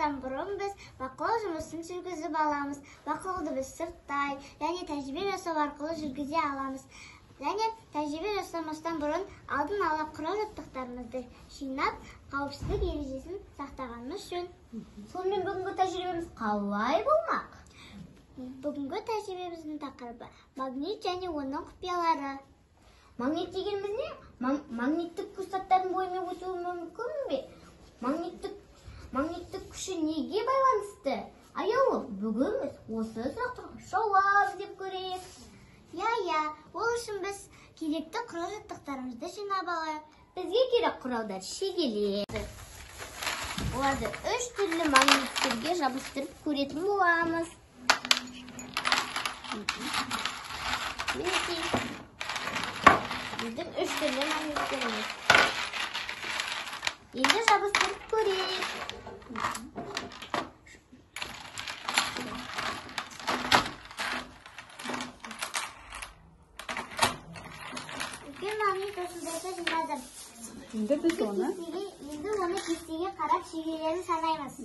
Бастамастан бұрын біз бақылау жұмысын жүргізіп аламыз. Бақылауды біз сырттай, және тәжірибе жасау арқылы жүргізе аламыз. Және тәжірибе жасамастан бұрын алдын ала құрал-жабдықтарымызды жинап, қауіпсіздік ережесін сақтағанымыз жөн. Сонымен бүгінгі тәжірибеміз қалай болмақ? Бүгінгі тәжірибеміздің тақырыбы магнит және оның құпиялары. Магнит дегеніміз не? Магниттік күш заттардың бойымен өтуі мүмкін бе? Магниттік күші неге байланысты? Аяулым, бүгін біз осы сұрақтарға жауап іздеп көрейік. Иә, ол үшін біз керекті құрал-жабдықтарымызды жинап алайық. Бізге керек құралдар шегелер. Оларды үш түрлі магниттерге жабыстырып көретін боламыз. Мінекей, біздің үш түрлі магниттеріміз. Енді жабыстырып көрейік. Үлкен магнит осындайда жинадым. Енді біз оны Енді оны кестеге қарап шегелерін санаймыз.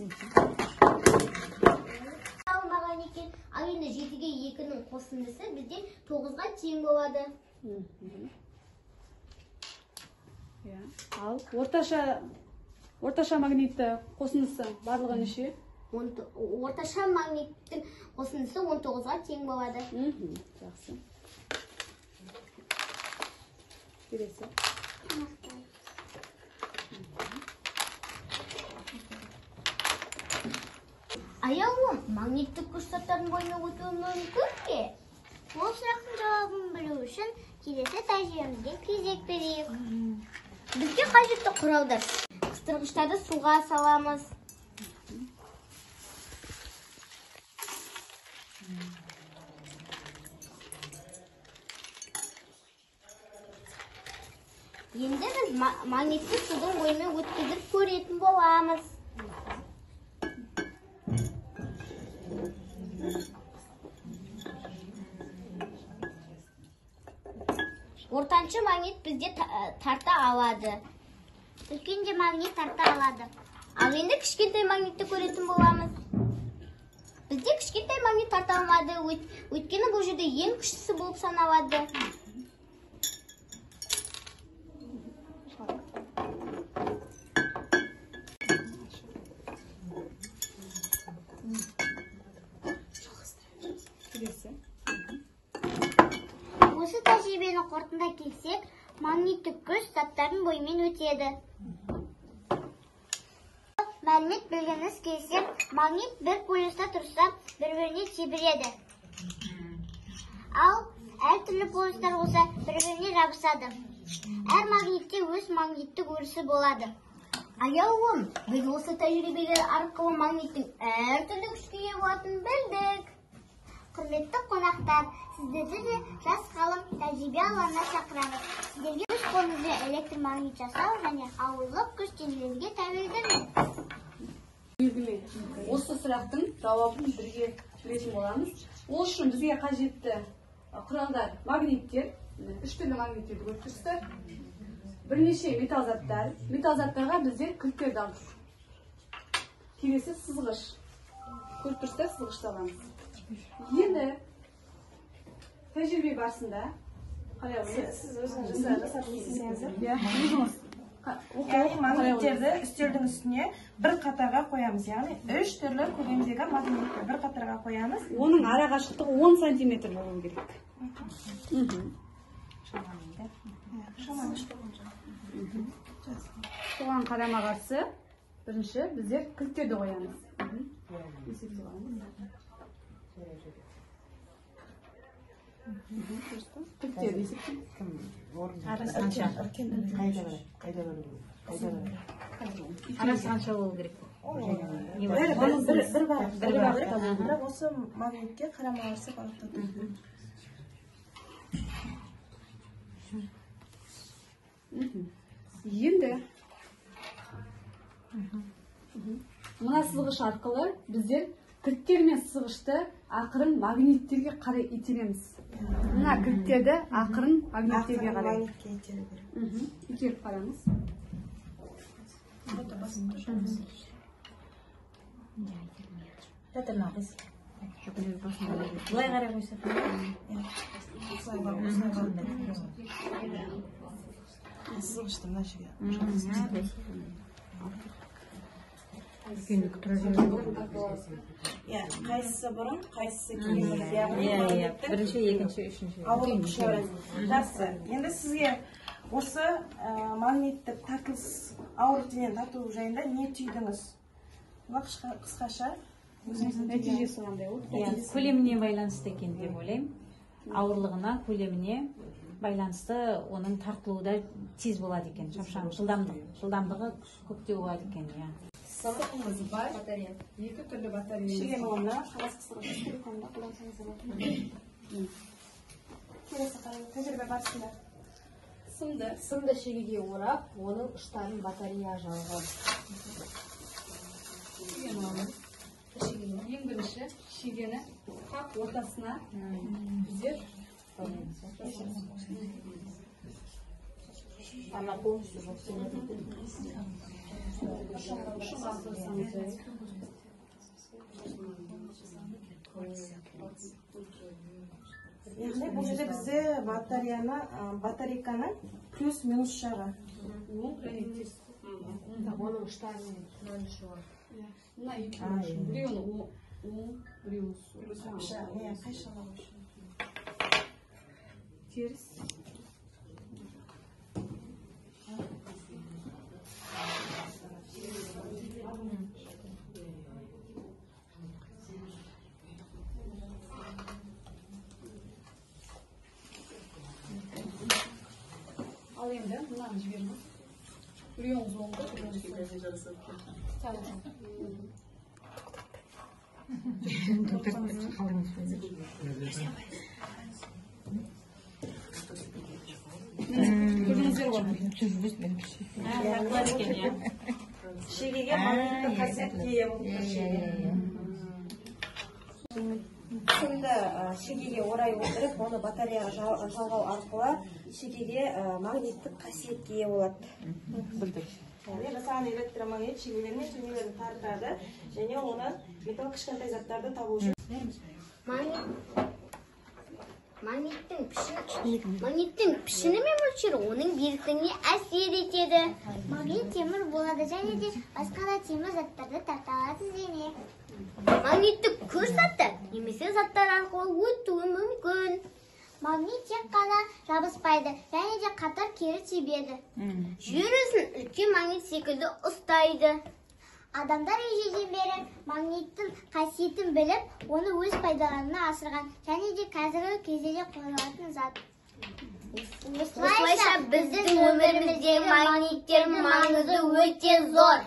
Алынбаған екен. Ал енді 7-ге 2-нің қосындысы бізде 9-ға тең болады. Иә. Ал орташа магнитті қосындысы барлығы неше? Орташа магниттің қосындысы 19-ға тең болады. Жақсы. Келесі. Аяулым, магниттік күш заттардың бойымен өтуі мүмкін бе? Ол сұрақтың жауабын білу үшін келесі тәжірибемізге кезек берейік. Бізге қажетті құралдар. Қыстырғыштарды суға саламыз. Енді біз магнитті судың бойымен өткізіп көретін боламыз. Ортаншы магнит бізде тарта алады. Үлкен де магнит тарта алады. Ал енді кішкентай магнитті көретін боламыз. Бізде кішкентай магнит тарта алмады, өйткені бұл жерде ең күштісі болып саналады. Келесі. Осы тәжірибені қорытындай келсек, магниттік күш заттардың бойымен өтеді. Мәлімет білгіңіз келсе, магнит бір полюста тұрса, бір-біріне тебіреді. Ал әртүрлі полюстар болса, бір-біріне жабысады. Әр магнитте өз магниттік өрісі болады. Аяулым, біз осы тәжірибелер арқылы магниттің әртүрлі күшке ие болатынын білдік. Құрметті қонақтар, сіздерді де жас ғалым тәжірибе алаңына шақырамыз. Сіздерге өз қолыңызбен электромагнит жасау және ауырлық күш денелерге тәуелді ме? Белгілі. Осы сұрақтың жауабын бірге білетін боламыз. Ол үшін бізге қажетті құралдар магниттер, үш түрлі магниттерді көріп тұрсыздар. Бірнеше металл заттар. Металл заттарға біздер кілттерді алдық. Келесі сызғыш. Көріп тұрсыздар, сызғышты аламыз. Енді тәжірибе барысында қалай ойлайсыз? Сіз өзіңіз жасап келсеңіз. Иә, өзіңіз. Яғни магниттерді үстелдің үстіне бір қатарға қоямыз. Яғни үш түрлі көлемдегі магнитті бір қатарға қоямыз. Оның ара қашықтығы 10 сантиметр болу керек. Соған қарама-қарсы бірінші біздер кілттерді қоямыз. Есептеп аламыз. Кілттерді есептейміз. Арасы қанша? Арасы қанша болу керек? Бір бағытта. Бірақ осы магнитке қарама-қарсы бағытта тұру керек. Енді мына сызғыш арқылы біздер кілттер мен сызғышты ақырын магниттерге қарай итереміз. Мына кілттерді ақырын магниттерге қарай. Магнитке итеру керек. Итеріп қараңыз. Былай қарай қойса. Сызғышты мына жерге. Иә, қайсысы бұрын, қайсысы кейін. Яғни магниттің бірінші, екінші, үшінші. Ауырлық күші байланысты. Жақсы. Енді сізге осы магниттік тартылыс, ауыр денені тарту жайында не түйдіңіз? Мына қысқаша өзіңіздің нәтижесі қандай болды? Көлеміне байланысты екен деп ойлаймын. Ауырлығына, көлеміне байланысты оның тартылуы да тез болады екен. Шапшаң, жылдамдығы көптеу болады екен, иә. Сымымыз бар. Екі түрлі батарея. Шегені орнына қағаз қыстырып телефонда қолдансаңыз болады. Келесі қарай тәжірибе барысында сымды Сымды шегеге орап, оның ұштарын батареяға жалғау. Шегені аламыз. Ең бірінші шегені қақ ортасына біздер Она полностью жовтый. ұшын қосамыз. Яғни бұл жерде бізде батареяны, батарейканың плюс минус жағы. Оң және теріс. Оның ұштарының ұшуы. Мына екеуінің ұшы. Біреуін оң, біреуін сол. Иә, қайшы жағын? Теріс. Ал енді мынаны жіберіңіз. Біреуіңіз оңды, біреуіңіз сол. Көрдіңіздер ғой. Шегеге магниттік қасиетке ие болып тұр шеге. Сымды шегеге орай отырып, оны батареяға жалғау арқылы шегеге магниттік қасиетке ие болады. Яғни жасаған электромагнит шегелер мен түймелерді тартады және оны металл кішкентай заттарды табу үшін. Магниттің пішіні мен мөлшері оның беріктігіне әсер етеді. Магнит темір болады және де басқа да темір заттарды тарта алады дене. Магниттік күш заттар немесе заттар арқылы өтуі мүмкін. Магнит тек қана жабыспайды және де қатар кері тебеді. Жер өзін үлкен магнит секілді ұстайды. Адамдар ежелден бері магниттің қасиетін біліп, оны өз пайдаларына асырған және де қазіргі кезде де қолданылатын зат. Осылайша біздің өміріміздегі магниттердің маңызы өте зор.